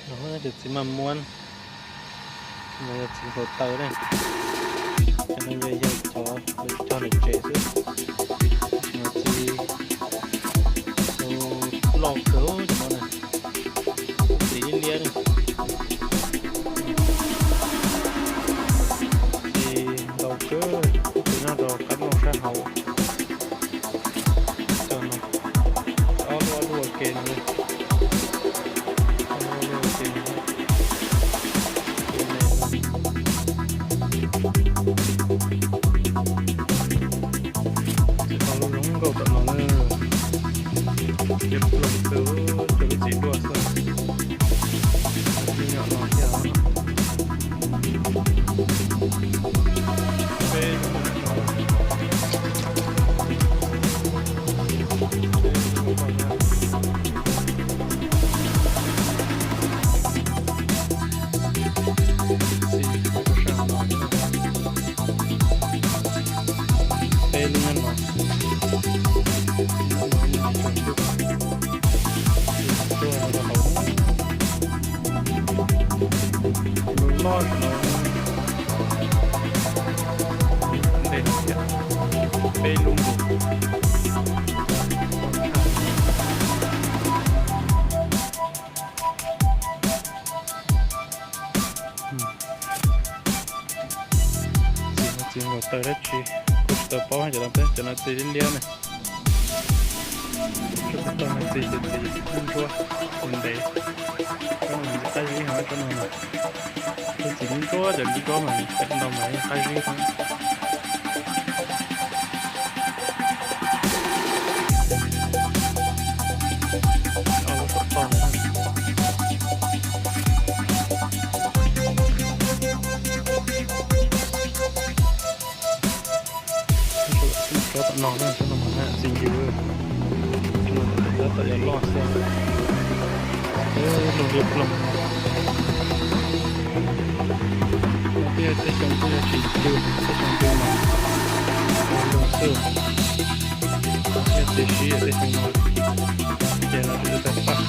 Cov txiv maj muab, no yog txiv nkaus taw na. Cov no yog yawg cov, lawv cog ntawm tsev xwb. Tsis no txiv loj kawg cov no na. Txiv liab liab na. Txiv ntau kawg, txiv nyob rau qab nplooj sab hauv. Cov no, ob lub ob lub ua ke no, ob lub ua ke no. Txiv qos lub zoo nkauj tom no na. Liab ploog xwb, cov lub txiv duaj xwb. Me nyuam no thiab. Peb lub no. Peb lub nyob no. Lub loj no, ntej no thiab, peb lub nkaus. Txiv no txiv nkaus taw dab tsi, kuv tsis tau paub, cov no peb cov no txiv liab liab na. Tsob puag ta no txiv ces txiv ntsuab, txiv ntev, tsob no txiv qab zib heev tsob no. Txiv ntsuab, cov ntsuab mas pem ntau mas yeej qab zib heev. Ob lub saum toj no. Tsob tom no na, tsob no mas txiv ncw. Tsob no tab tom yuav loj xwb. Peb lub liab ploog no. No twb yog tej xyoo twb yog tsis ncw, tej xyoo ncw mas ua lug xwb. Yog txiv sib tej xyoo no ces no tsis tau paj.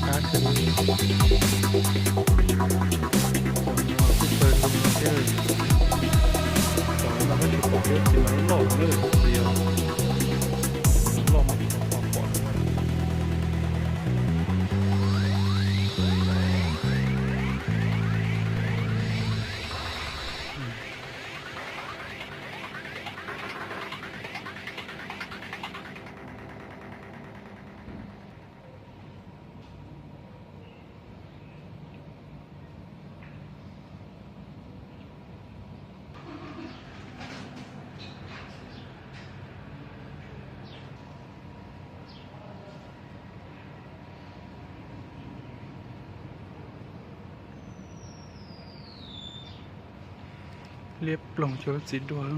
Qab kawg li. Cov no kuj pawg lug no thiab. Cov no mas tsis pom thiab, txiv mas loj loj na, txiv loj mas tsis pom pom. Liab ploog cov txiv duaj.